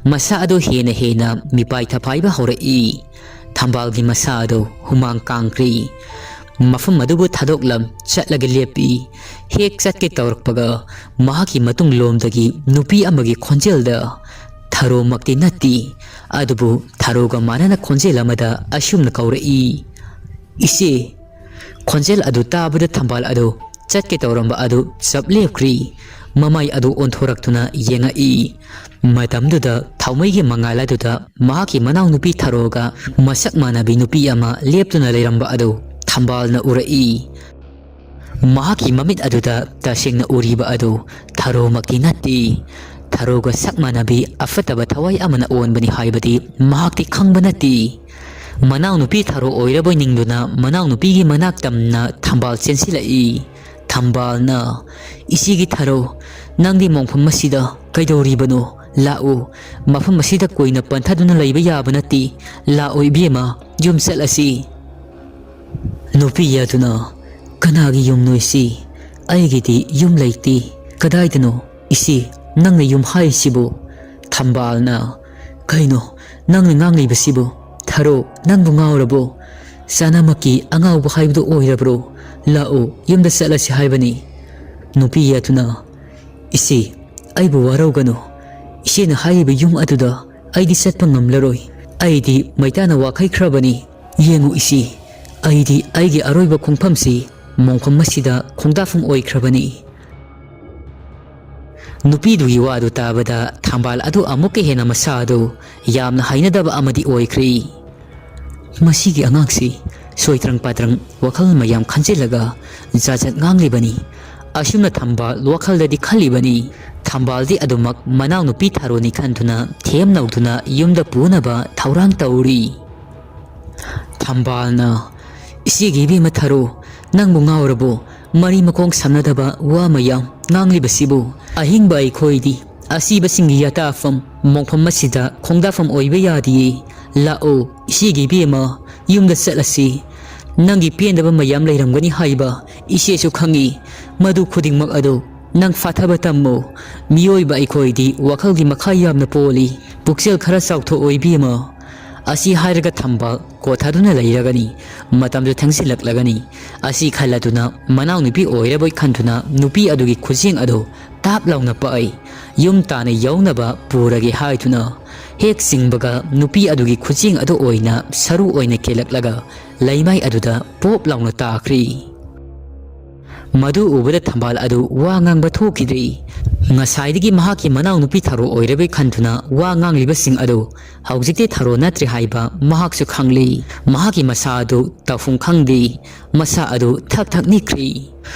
ꯃꯁꯥ ꯑꯗꯨ ꯍꯦꯟꯅ ꯍꯦꯟꯅ ꯃꯤꯄꯥꯏ ꯊꯐꯥꯏꯕ ꯍꯧꯔꯛꯏ꯫ ꯊꯝꯕꯥꯜꯒꯤ ꯃꯁꯥ ꯑꯗꯨ ꯍꯨꯃꯥꯡ ꯀꯥꯡꯈ꯭ꯔꯤ꯫ ꯃꯐꯝ ꯑꯗꯨꯕꯨ ꯊꯥꯗꯣꯛꯂꯝ ꯆꯠꯂꯒ ꯂꯦꯞꯄꯤ꯫ ꯍꯦꯛ ꯆꯠꯀꯦ ꯇꯧꯔꯛꯄꯒ ꯃꯍꯥꯛꯀꯤ ꯃꯇꯨꯡ ꯂꯣꯝꯗꯒꯤ ꯅꯨꯄꯤ ꯑꯃꯒꯤ ꯈꯣꯟꯖꯦꯜꯗ, ꯊꯔꯣꯃꯛꯇꯤ ꯅꯠꯇꯦ, ꯑꯗꯨꯕꯨ ꯊꯔꯣꯒ ꯃꯥꯟꯅꯅ ꯈꯣꯟꯖꯦꯜ ꯑꯃꯗ ꯑꯁꯨꯝꯅ ꯀꯧꯔꯛꯏ, "ꯏꯆꯦ!" ꯈꯣꯟꯖꯦꯜ ꯑꯗꯨ ꯇꯥꯕꯗ ꯊꯝꯕꯥꯜ ꯑꯗꯨ ꯆꯠꯀꯦ ꯇꯧꯔꯝꯕ ꯑꯗꯨ ꯆꯞ ꯂꯦꯞꯈ꯭ꯔꯤ꯫ ꯃꯃꯥꯏ ꯑꯗꯨ ꯑꯣꯟꯊꯣꯔꯛꯇꯨꯅ ꯌꯦꯡꯉꯛꯏ꯫ ꯃꯇꯝꯗꯨꯗ ꯊꯥꯎꯃꯩꯒꯤ ꯃꯉꯥꯜ ꯑꯗꯨꯗ ꯃꯍꯥꯛꯀꯤ ꯃꯅꯥꯎꯅꯨꯄꯤ ꯊꯔꯣꯒ ꯃꯁꯛ ꯃꯥꯟꯅꯕꯤ ꯅꯨꯄꯤ ꯑꯃ ꯂꯦꯞꯇꯨꯅ ꯂꯩꯔꯝꯕ ꯑꯗꯨ ꯊꯝꯕꯥꯜꯅ ꯎꯔꯛꯏ꯫ ꯃꯍꯥꯛꯀꯤ ꯃꯃꯤꯠ ꯑꯗꯨꯗ ꯇꯁꯦꯡꯅ ꯎꯔꯤꯕ ꯑꯗꯨ ꯊꯔꯣꯃꯛꯇꯤ ꯅꯠꯇꯦ꯫ ꯊꯔꯣꯒ ꯁꯛ ꯃꯥꯟꯅꯕꯤ ꯑꯐꯠꯇꯕ ꯊꯋꯥꯏ ꯑꯃꯅ ꯑꯣꯟꯕꯅꯤ ꯍꯥꯏꯕꯗꯤ ꯃꯍꯥꯛꯇꯤ ꯈꯪꯕ ꯅꯠꯇꯦ꯫ ꯃꯅꯥꯎꯅꯨꯄꯤ ꯊꯔꯣ ꯑꯣꯏꯔꯕꯣꯏ ꯅꯤꯡꯗꯨꯅ ꯃꯅꯥꯎꯅꯨꯄꯤꯒꯤ ꯃꯅꯥꯛ ꯇꯝꯅ ꯊꯝꯕꯥꯜ ꯆꯦꯟꯁꯤꯜꯂꯛꯏ꯫ ꯊꯝꯕꯥꯜꯅ, "ꯏꯆꯦꯒꯤ ꯊꯔꯣ, ꯅꯪꯗꯤ ꯃꯣꯡꯐꯝ ꯑꯁꯤꯗ ꯀꯩꯗꯧꯔꯤꯕꯅꯣ? ꯂꯥꯛꯎ, ꯃꯐꯝ ꯑꯁꯤꯗ ꯀꯨꯏꯅ ꯄꯟꯊꯗꯨꯅ ꯂꯩꯕ ꯌꯥꯕ ꯅꯠꯇꯦ꯫ ꯂꯥꯛꯑꯣ ꯏꯕꯦꯝꯃ, ꯌꯨꯝ ꯆꯠꯂꯁꯤ꯫" ꯅꯨꯄꯤ ꯑꯗꯨꯅ, "ꯀꯅꯥꯒꯤ ꯌꯨꯝꯅꯣ ꯏꯆꯦ? ꯑꯩꯒꯤꯗꯤ ꯌꯨꯝ ꯂꯩꯇꯦ꯫ ꯀꯗꯥꯏꯗꯅꯣ ꯏꯆꯦ ꯅꯪꯅ ꯌꯨꯝ ꯍꯥꯏꯔꯤꯁꯤꯕꯨ?" ꯊꯝꯕꯥꯜꯅ, "ꯀꯩꯅꯣ ꯅꯪꯅ ꯉꯥꯡꯂꯤꯕꯁꯤꯕꯨ? ꯊꯔꯣ, ꯅꯪꯕꯨ ꯉꯥꯎꯔꯕꯣ? ꯆꯥꯅꯃꯛꯀꯤ ꯑꯉꯥꯎꯕ ꯍꯥꯏꯕꯗꯨ ꯑꯣꯏꯔꯕ꯭ꯔꯣ? ꯂꯥꯛꯎ, ꯌꯨꯝꯗ ꯆꯠꯂꯁꯤ ꯍꯥꯏꯕꯅꯤ꯫" ꯅꯨꯄꯤ ꯑꯗꯨꯅ, "ꯏꯆꯦ, ꯑꯩꯕꯨ ꯋꯥꯔꯧꯒꯅꯨ꯫ ꯏꯆꯦꯅ ꯍꯥꯏꯔꯤꯕ ꯌꯨꯝ ꯑꯗꯨꯗ ꯑꯩꯗꯤ ꯆꯠꯄ ꯉꯝꯂꯔꯣꯏ꯫ ꯑꯩꯗꯤ ꯃꯩꯇꯥꯅ ꯋꯥꯈꯩꯈ꯭ꯔꯕꯅꯤ꯫ ꯌꯦꯡꯉꯨ ꯏꯆꯦ, ꯑꯩꯗꯤ ꯑꯩꯒꯤ ꯑꯔꯣꯏꯕ ꯈꯣꯡꯐꯝꯁꯤ ꯃꯣꯡꯐꯝ ꯑꯁꯤꯗ ꯈꯣꯡꯗꯥꯐꯝ ꯑꯣꯏꯈ꯭ꯔꯕꯅꯤ꯫" ꯅꯨꯄꯤꯗꯨꯒꯤ ꯋꯥꯗꯨ ꯇꯥꯕꯗ ꯊꯝꯕꯥꯜ ꯑꯗꯨ ꯑꯃꯨꯛꯀ ꯍꯦꯟꯅ ꯃꯁꯥ ꯑꯗꯨ ꯌꯥꯝꯅ ꯍꯩꯅꯗꯕ ꯑꯃꯗꯤ ꯑꯣꯏꯈ꯭ꯔꯦ꯫ "ꯃꯁꯤꯒꯤ ꯑꯉꯥꯡꯁꯤ ꯁꯣꯏꯇ꯭ꯔꯪ ꯄꯥꯇ꯭ꯔꯪ ꯋꯥꯈꯜ ꯃꯌꯥꯝ ꯈꯟꯖꯤꯜꯂꯒ ꯖꯥꯠ ꯖꯥꯠ ꯉꯥꯡꯂꯤꯕꯅꯤ꯫" ꯑꯁꯨꯝꯅ ꯊꯝꯕꯥꯜ ꯋꯥꯈꯜꯗꯗꯤ ꯈꯜꯂꯤꯕꯅꯤ꯫ ꯊꯝꯕꯥꯜꯗꯤ ꯑꯗꯨꯃꯛ ꯃꯅꯥꯎꯅꯨꯄꯤ ꯊꯥꯔꯣꯅꯤ ꯈꯟꯗꯨꯅ ꯊꯦꯝ ꯅꯧꯗꯨꯅ ꯌꯨꯝꯗ ꯄꯨꯅꯕ ꯊꯧꯔꯥꯡ ꯇꯧꯔꯤ꯫ ꯊꯝꯕꯥꯜꯅ, "ꯏꯆꯦꯒꯤ ꯏꯕꯦꯝꯃ ꯊꯔꯣ, ꯅꯪꯕꯨ ꯉꯥꯎꯔꯕꯣ? ꯃꯔꯤ ꯃꯈꯣꯡ ꯁꯝꯅꯗꯕ ꯋꯥ ꯃꯌꯥꯝ ꯉꯥꯡꯂꯤꯕꯁꯤꯕꯨ? ꯑꯍꯤꯡꯕ ꯑꯩꯈꯣꯏꯗꯤ ꯑꯁꯤꯕꯁꯤꯡꯒꯤ ꯌꯥꯇꯥꯐꯝ, ꯃꯣꯡꯐꯝ ꯑꯁꯤꯗ ꯈꯣꯡꯗꯥꯐꯝ ꯑꯣꯏꯕ ꯌꯥꯗꯤꯌꯦ꯫ ꯂꯥꯛꯑꯣ, ꯏꯆꯦꯒꯤ ꯏꯕꯦꯝꯃ, ꯌꯨꯝꯗ ꯆꯠꯂꯁꯤ꯫ ꯅꯪꯒꯤ ꯄꯦꯟꯗꯕ ꯃꯌꯥꯝ ꯂꯩꯔꯝꯒꯅꯤ ꯍꯥꯏꯕ ꯏꯆꯦꯁꯨ ꯈꯪꯏ꯫ ꯃꯗꯨ ꯈꯨꯗꯤꯡꯃꯛ ꯑꯗꯨ ꯅꯪ ꯐꯥꯊꯕ ꯇꯝꯃꯨ꯫ ꯃꯤꯑꯣꯏꯕ ꯑꯩꯈꯣꯏꯗꯤ ꯋꯥꯈꯜꯒꯤ ꯃꯈꯥ ꯌꯥꯝꯅ ꯄꯣꯜꯂꯤ꯫ ꯄꯨꯛꯆꯦꯜ ꯈꯔ ꯆꯥꯎꯊꯣꯛꯑꯣ ꯏꯕꯦꯝꯃ꯫" ꯑꯁꯤ ꯍꯥꯏꯔꯒ ꯊꯝꯕꯥꯜ ꯀꯣꯊꯗꯨꯅ ꯂꯩꯔꯒꯅꯤ꯫ ꯃꯇꯝꯁꯨ ꯊꯦꯡꯖꯤꯜꯂꯛꯂꯒꯅꯤ꯫ ꯑꯁꯤ ꯈꯜꯂꯗꯨꯅ ꯃꯅꯥꯎꯅꯨꯄꯤ ꯑꯣꯏꯔꯕꯣꯏ ꯈꯟꯗꯨꯅ ꯅꯨꯄꯤ ꯑꯗꯨꯒꯤ ꯈꯨꯖꯦꯡ ꯑꯗꯨ ꯇꯥꯞ ꯂꯥꯎꯅ ꯄꯛꯏ꯫ ꯌꯨꯝ ꯇꯥꯟꯅ ꯌꯧꯅꯕ ꯄꯨꯔꯒꯦ ꯍꯥꯏꯗꯨꯅ ꯍꯦꯛ ꯆꯤꯡꯕꯒ ꯅꯨꯄꯤ ꯑꯗꯨꯒꯤ ꯈꯨꯖꯦꯡ ꯑꯗꯨ ꯑꯣꯏꯅ ꯁꯔꯨ ꯑꯣꯏꯅ ꯀꯦꯜꯂꯛꯂꯒ ꯂꯩꯃꯥꯏ ꯑꯗꯨꯗ ꯄꯣꯞ ꯂꯥꯎꯅ ꯇꯥꯈ꯭ꯔꯤ꯫ ꯃꯗꯨ ꯎꯕꯗ ꯊꯝꯕꯥꯜ ꯑꯗꯨ ꯋꯥ ꯉꯥꯡꯕ ꯊꯣꯛꯈꯤꯗ꯭ꯔꯦ꯫ ꯉꯁꯥꯏꯗꯒꯤ ꯃꯍꯥꯛꯀꯤ ꯃꯅꯥꯎꯅꯨꯄꯤ ꯊꯔꯣ ꯑꯣꯏꯔꯕꯣꯏ ꯈꯟꯗꯨꯅ ꯋꯥ ꯉꯥꯡꯂꯤꯕꯁꯤꯡ ꯑꯗꯨ ꯍꯧꯖꯤꯛꯇꯤ ꯊꯔꯣ ꯅꯠꯇ꯭ꯔꯦ ꯍꯥꯏꯕ ꯃꯍꯥꯛꯁꯨ ꯈꯪꯂꯤ꯫ ꯃꯍꯥꯛꯀꯤ ꯃꯁꯥ ꯑꯗꯨ ꯇꯧꯐꯝ ꯈꯪꯗꯦ꯫ ꯃꯁꯥ ꯑꯗꯨ ꯊꯛ ꯊꯛ ꯅꯤꯛꯈ꯭ꯔꯦ꯫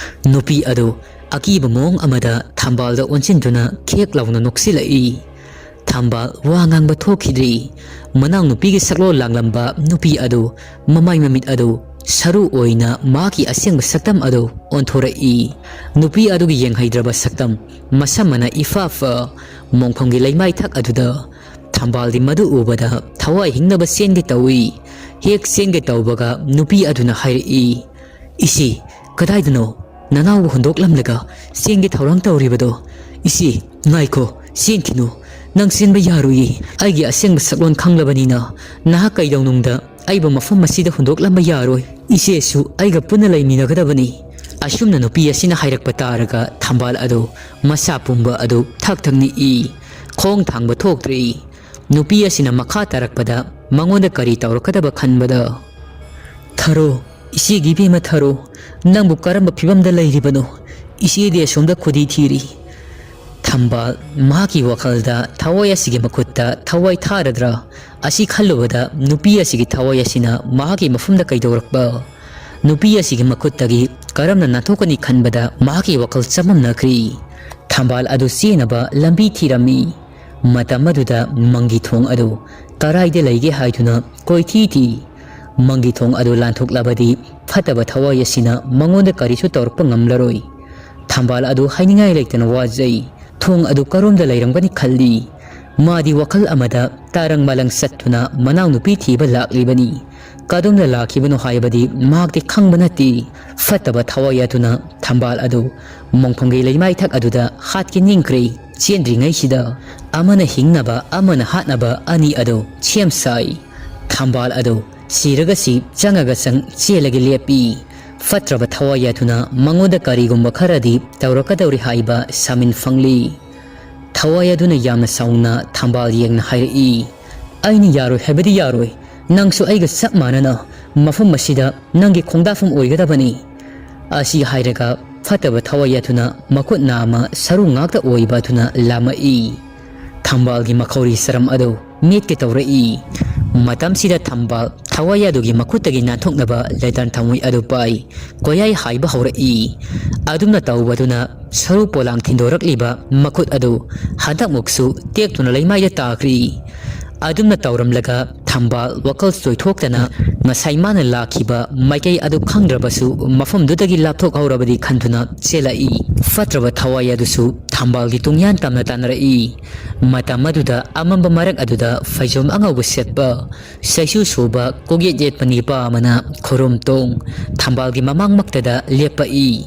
ꯅꯨꯄꯤ ꯑꯗꯨ ꯑꯀꯤꯕ ꯃꯑꯣꯡ ꯑꯃꯗ ꯊꯝꯕꯥꯜꯗ ꯑꯣꯟꯁꯤꯟꯗꯨꯅ ꯈꯦꯛ ꯂꯥꯎꯅ ꯅꯣꯛꯁꯤꯜꯂꯛꯏ꯫ ꯊꯝꯕꯥꯜ ꯋꯥ ꯉꯥꯡꯕ ꯊꯣꯛꯈꯤꯗ꯭ꯔꯤ꯫ ꯃꯅꯥꯎꯅꯨꯄꯤꯒꯤ ꯁꯛꯂꯣꯟ ꯂꯥꯡꯂꯝꯕ ꯅꯨꯄꯤ ꯑꯗꯨ ꯃꯃꯥꯏ ꯃꯃꯤꯠ ꯑꯗꯨ ꯁꯔꯨ ꯑꯣꯏꯅ ꯃꯍꯥꯛꯀꯤ ꯑꯁꯦꯡꯕ ꯁꯛꯇꯝ ꯑꯗꯨ ꯑꯣꯟꯊꯣꯔꯛꯏ꯫ ꯅꯨꯄꯤ ꯑꯗꯨꯒꯤ ꯌꯦꯡꯍꯩꯗ꯭ꯔꯕ ꯁꯛꯇꯝ, ꯃꯁꯝ ꯃꯅꯥ ꯏꯐꯥ ꯐꯥ, ꯃꯣꯡꯐꯝꯒꯤ ꯂꯩꯃꯥꯏ ꯊꯛ ꯑꯗꯨꯗ ꯊꯝꯕꯥꯜꯗꯤ ꯃꯗꯨ ꯎꯕꯗ ꯊꯋꯥꯏ ꯍꯤꯡꯅꯕ ꯆꯦꯟꯒꯦ ꯇꯧꯏ꯫ ꯍꯦꯛ ꯆꯦꯟꯒꯦ ꯇꯧꯕꯒ ꯅꯨꯄꯤ ꯑꯗꯨꯅ ꯍꯥꯏꯔꯛꯏ, "ꯏꯆꯦ, ꯀꯗꯥꯏꯗꯅꯣ ꯅꯅꯥꯎꯕꯨ ꯍꯨꯟꯗꯣꯛꯂꯝꯂꯒ ꯆꯦꯟꯒꯦ ꯊꯧꯔꯥꯡ ꯇꯧꯔꯤꯕꯗꯣ? ꯏꯆꯦ, ꯉꯥꯏꯈꯣ, ꯆꯦꯟꯈꯤꯅꯨ꯫ ꯅꯪ ꯆꯦꯟꯕ ꯌꯥꯔꯣꯏꯌꯦ꯫ ꯑꯩꯒꯤ ꯑꯁꯦꯡꯕ ꯁꯛꯂꯣꯟ ꯈꯪꯂꯕꯅꯤꯅ ꯅꯍꯥꯛ ꯀꯩꯗꯧꯅꯨꯡꯗ ꯑꯩꯕꯨ ꯃꯐꯝ ꯑꯁꯤꯗ ꯍꯨꯟꯗꯣꯛꯂꯝꯕ ꯌꯥꯔꯣꯏ꯫ ꯏꯆꯦꯁꯨ ꯑꯩꯒ ꯄꯨꯟꯅ ꯂꯩꯃꯤꯟꯅꯒꯗꯕꯅꯤ꯫" ꯑꯁꯨꯝꯅ ꯅꯨꯄꯤ ꯑꯁꯤꯅ ꯍꯥꯏꯔꯛꯄ ꯇꯥꯔꯒ ꯊꯝꯕꯥꯜ ꯑꯗꯨ ꯃꯁꯥ ꯄꯨꯝꯕ ꯑꯗꯨ ꯊꯛ ꯊꯛ ꯅꯤꯛꯏ꯫ ꯈꯣꯡ ꯊꯥꯡꯕ ꯊꯣꯛꯇ꯭ꯔꯤ꯫ ꯅꯨꯄꯤ ꯑꯁꯤꯅ ꯃꯈꯥ ꯇꯥꯔꯛꯄꯗ ꯃꯉꯣꯟꯗ ꯀꯔꯤ ꯇꯧꯔꯛꯀꯗꯕ ꯈꯟꯕꯗ, "ꯊꯔꯣ, ꯏꯆꯦꯒꯤ ꯏꯕꯦꯝꯃ ꯊꯔꯣ, ꯅꯪꯕꯨ ꯀꯔꯝꯕ ꯐꯤꯕꯝꯗ ꯂꯩꯔꯤꯕꯅꯣ? ꯏꯆꯦꯗꯤ ꯑꯁꯣꯝꯗ ꯈꯨꯗꯤ ꯊꯤꯔꯤ꯫" ꯊꯝꯕꯥꯜ ꯃꯍꯥꯛꯀꯤ ꯋꯥꯈꯜꯗ ꯊꯋꯥꯏ ꯑꯁꯤꯒꯤ ꯃꯈꯨꯠꯇ ꯊꯋꯥꯏ ꯊꯥꯔꯗ꯭ꯔꯥ ꯑꯁꯤ ꯈꯜꯂꯨꯕꯗ ꯅꯨꯄꯤ ꯑꯁꯤꯒꯤ ꯊꯋꯥꯏ ꯑꯁꯤꯅ ꯃꯍꯥꯛꯀꯤ ꯃꯐꯝꯗ ꯀꯩꯗꯧꯔꯛꯄ? ꯅꯨꯄꯤ ꯑꯁꯤꯒꯤ ꯃꯈꯨꯠꯇꯒꯤ ꯀꯔꯝꯅ ꯅꯥꯟꯊꯣꯛꯀꯅꯤ ꯈꯟꯕꯗ ꯃꯍꯥꯛꯀꯤ ꯋꯥꯈꯜ ꯆꯃꯝꯅꯈ꯭ꯔꯤ꯫ ꯊꯝꯕꯥꯜ ꯑꯗꯨ ꯆꯦꯟꯅꯕ ꯂꯝꯕꯤ ꯊꯤꯔꯝꯃꯤ꯫ ꯃꯇꯝ ꯑꯗꯨꯗ ꯃꯪꯒꯤ ꯊꯣꯡ ꯑꯗꯨ ꯀꯔꯥꯏꯗ ꯂꯩꯒꯦ ꯍꯥꯏꯗꯨꯅ ꯀꯣꯏꯊꯤ ꯊꯤ꯫ ꯃꯪꯒꯤ ꯊꯣꯡ ꯑꯗꯨ ꯂꯥꯟꯊꯣꯛꯂꯕꯗꯤ ꯐꯠꯇꯕ ꯊꯋꯥꯏ ꯑꯁꯤꯅ ꯃꯉꯣꯟꯗ ꯀꯔꯤꯁꯨ ꯇꯧꯔꯛꯄ ꯉꯝꯂꯔꯣꯏ꯫ ꯊꯝꯕꯥꯜ ꯑꯗꯨ ꯍꯥꯏꯅꯤꯡꯉꯥꯏ ꯂꯩꯇꯅ ꯋꯥꯖꯩ꯫ ꯊꯣꯡ ꯑꯗꯨ ꯀꯔꯣꯝꯗ ꯂꯩꯔꯝꯒꯅꯤ ꯈꯜꯂꯤ꯫ ꯃꯥꯗꯤ ꯋꯥꯈꯜ ꯑꯃꯗ ꯇꯥꯔꯪ ꯃꯥꯂꯪ ꯆꯠꯇꯨꯅ ꯃꯅꯥꯎꯅꯨꯄꯤ ꯊꯤꯕ ꯂꯥꯛꯂꯤꯕꯅꯤ꯫ ꯀꯗꯣꯝꯗ ꯂꯥꯛꯈꯤꯕꯅꯣ ꯍꯥꯏꯕꯗꯤ ꯃꯍꯥꯛꯇꯤ ꯈꯪꯕ ꯅꯠꯇꯦ꯫ ꯐꯠꯇꯕ ꯊꯋꯥꯏ ꯑꯗꯨꯅ ꯊꯝꯕꯥꯜ ꯑꯗꯨ ꯃꯣꯡꯐꯝꯒꯤ ꯂꯩꯃꯥꯏꯊꯛ ꯑꯗꯨꯗ ꯍꯥꯠꯀꯦ ꯅꯤꯡꯈ꯭ꯔꯦ꯫ ꯆꯦꯟꯗ꯭ꯔꯤꯉꯩꯁꯤꯗ ꯑꯃꯅ ꯍꯤꯡꯅꯕ ꯑꯃꯅ ꯍꯥꯠꯅꯕ ꯑꯅꯤ ꯑꯗꯨ ꯁꯦꯝ ꯁꯥꯏ꯫ ꯊꯝꯕꯥꯜ ꯑꯗꯨ ꯁꯤꯔꯒꯁꯤ ꯆꯪꯉꯒ ꯆꯪ ꯆꯦꯜꯂꯒ ꯂꯦꯞꯄꯤ꯫ ꯐꯠꯇ꯭ꯔꯕ ꯊꯋꯥꯏ ꯑꯗꯨꯅ ꯃꯉꯣꯟꯗ ꯀꯔꯤꯒꯨꯝꯕ ꯈꯔꯗꯤ ꯇꯧꯔꯛꯀꯗꯧꯔꯤ ꯍꯥꯏꯕ ꯁꯥꯃꯤꯟ ꯐꯪꯂꯤ꯫ ꯊꯋꯥꯏ ꯑꯗꯨꯅ ꯌꯥꯝꯅ ꯁꯥꯎꯅ ꯊꯝꯕꯥꯜ ꯌꯦꯡꯅ ꯍꯥꯏꯔꯛꯏ, "ꯑꯩꯅ ꯌꯥꯔꯣꯏ ꯍꯥꯏꯕꯗꯤ ꯌꯥꯔꯣꯏ꯫ ꯅꯪꯁꯨ ꯑꯩꯒ ꯆꯞ ꯃꯥꯟꯅꯅ ꯃꯐꯝ ꯑꯁꯤꯗ ꯅꯪꯒꯤ ꯈꯣꯡꯗꯥꯐꯝ ꯑꯣꯏꯒꯗꯕꯅꯤ꯫" ꯑꯁꯤ ꯍꯥꯏꯔꯒ ꯐꯠꯇꯕ ꯊꯋꯥꯏ ꯑꯗꯨꯅ ꯃꯈꯨꯠ ꯅꯥꯝꯃ ꯁꯔꯨ ꯉꯥꯛꯇ ꯑꯣꯏꯕ ꯑꯗꯨꯅ ꯂꯥꯝꯃꯛꯏ꯫ ꯊꯝꯕꯥꯜꯒꯤ ꯃꯈꯧꯔꯤ ꯆꯔꯝ ꯑꯗꯨ ꯃꯦꯠꯀꯦ ꯇꯧꯔꯛꯏ꯫ ꯃꯇꯝꯁꯤꯗ ꯊꯝꯕꯥꯜ ꯊꯋꯥꯏ ꯑꯗꯨꯒꯤ ꯃꯈꯨꯠꯇꯒꯤ ꯅꯥꯟꯊꯣꯛꯅꯕ ꯂꯦꯇꯔ ꯊꯝꯃꯣꯏ ꯑꯗꯨ ꯄꯥꯏ꯫ ꯀꯣꯌꯥꯏ ꯍꯥꯏꯕ ꯍꯧꯔꯛꯏ꯫ ꯑꯗꯨꯝꯅ ꯇꯧꯕꯗꯨꯅ ꯁꯔꯨ ꯄꯣꯂꯥꯡ ꯊꯤꯟꯗꯣꯔꯛꯂꯤꯕ ꯃꯈꯨꯠ ꯑꯗꯨ ꯍꯟꯗꯛꯃꯨꯛꯁꯨ ꯇꯦꯛꯇꯨꯅ ꯂꯩꯃꯥꯏꯗ ꯇꯥꯈ꯭ꯔꯤ꯫ ꯑꯗꯨꯝꯅ ꯇꯧꯔꯝꯂꯒ ꯊꯝꯕꯥꯜ ꯋꯥꯈꯜ ꯆꯣꯏꯊꯣꯛꯇꯅ ꯉꯁꯥꯏ ꯃꯥꯅ ꯂꯥꯛꯈꯤꯕ ꯃꯥꯏꯀꯩ ꯑꯗꯨ ꯈꯪꯗ꯭ꯔꯕꯁꯨ ꯃꯐꯝꯗꯨꯗꯒꯤ ꯂꯥꯞꯊꯣꯛꯍꯧꯔꯕꯗꯤ ꯈꯟꯗꯨꯅ ꯆꯦꯜꯂꯛꯏ꯫ ꯐꯠꯇ꯭ꯔꯕ ꯊꯋꯥꯏ ꯑꯗꯨꯁꯨ ꯊꯝꯕꯥꯜꯒꯤ ꯇꯨꯡꯌꯥꯟ ꯇꯝꯅ ꯇꯥꯟꯅꯔꯛꯏ꯫ ꯃꯇꯝ ꯑꯗꯨꯗ ꯑꯃꯝꯕ ꯃꯔꯛ ꯑꯗꯨꯗ ꯐꯩꯖꯣꯝ ꯑꯉꯧꯕ ꯁꯦꯠꯄ, ꯆꯩꯁꯨ ꯁꯨꯕ ꯀꯣꯛꯌꯦꯠ ꯌꯦꯠꯄ ꯅꯤꯄꯥ ꯑꯃꯅ ꯈꯨꯔꯨꯝ ꯇꯣꯡ ꯊꯝꯕꯥꯜꯒꯤ ꯃꯃꯥꯡꯃꯛꯇꯗ ꯂꯦꯞꯄꯛꯏ꯫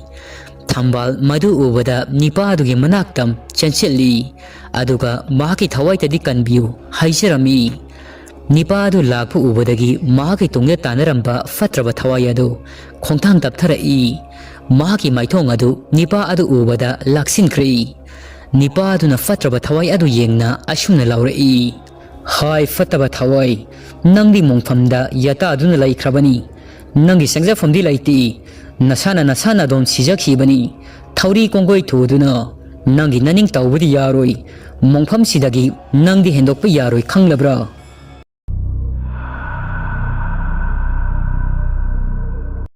ꯊꯝꯕꯥꯜ ꯃꯗꯨ ꯎꯕꯗ ꯅꯤꯄꯥ ꯑꯗꯨꯒꯤ ꯃꯅꯥꯛꯇ ꯆꯦꯟꯁꯤꯜꯂꯤ꯫ ꯑꯗꯨꯒ ꯃꯍꯥꯛꯀꯤ ꯊꯋꯥꯏꯗꯗꯤ ꯀꯟꯕꯤꯌꯨ ꯍꯥꯏꯖꯔꯝꯃꯤ꯫ ꯅꯤꯄꯥ ꯑꯗꯨ ꯂꯥꯛꯄ ꯎꯕꯗꯒꯤ ꯃꯍꯥꯛꯀꯤ ꯇꯨꯡꯗ ꯇꯥꯟꯅꯔꯝꯕ ꯐꯠꯇ꯭ꯔꯕ ꯊꯋꯥꯏ ꯑꯗꯨ ꯈꯣꯡꯊꯥꯡ ꯇꯞꯊꯔꯛꯏ꯫ ꯃꯍꯥꯛꯀꯤ ꯃꯥꯏꯊꯣꯡ ꯑꯗꯨ ꯅꯤꯄꯥ ꯑꯗꯨ ꯎꯕꯗ ꯂꯥꯛꯁꯤꯟꯈ꯭ꯔꯦ꯫ ꯅꯤꯄꯥ ꯑꯗꯨꯅ ꯐꯠꯇ꯭ꯔꯕ ꯊꯋꯥꯏ ꯑꯗꯨ ꯌꯦꯡꯅ ꯑꯁꯨꯝꯅ ꯂꯥꯎꯔꯛꯏ, "ꯍꯥꯏ ꯐꯠꯇꯕ ꯊꯋꯥꯏ, ꯅꯪꯗꯤ ꯃꯣꯡꯐꯝꯗ ꯌꯥꯇꯥꯗꯨꯅ ꯂꯩꯈ꯭ꯔꯕꯅꯤ꯫ ꯅꯪꯒꯤ ꯆꯪꯖꯐꯝꯗꯤ ꯂꯩꯇꯦ꯫ ꯅꯁꯥꯅ ꯅꯁꯥꯅ ꯑꯗꯨꯝ ꯁꯤꯖꯈꯤꯕꯅꯤ꯫ ꯊꯧꯔꯤ ꯀꯣꯡꯒꯣꯏ ꯊꯨꯗꯨꯅ ꯅꯪꯒꯤ ꯅꯅꯤꯡ ꯇꯧꯕꯗꯤ ꯌꯥꯔꯣꯏ꯫ ꯃꯣꯡꯐꯝꯁꯤꯗꯒꯤ ꯅꯪꯗꯤ ꯍꯦꯟꯗꯣꯛꯄ ꯌꯥꯔꯣꯏ, ꯈꯪꯂꯕ꯭ꯔꯥ?"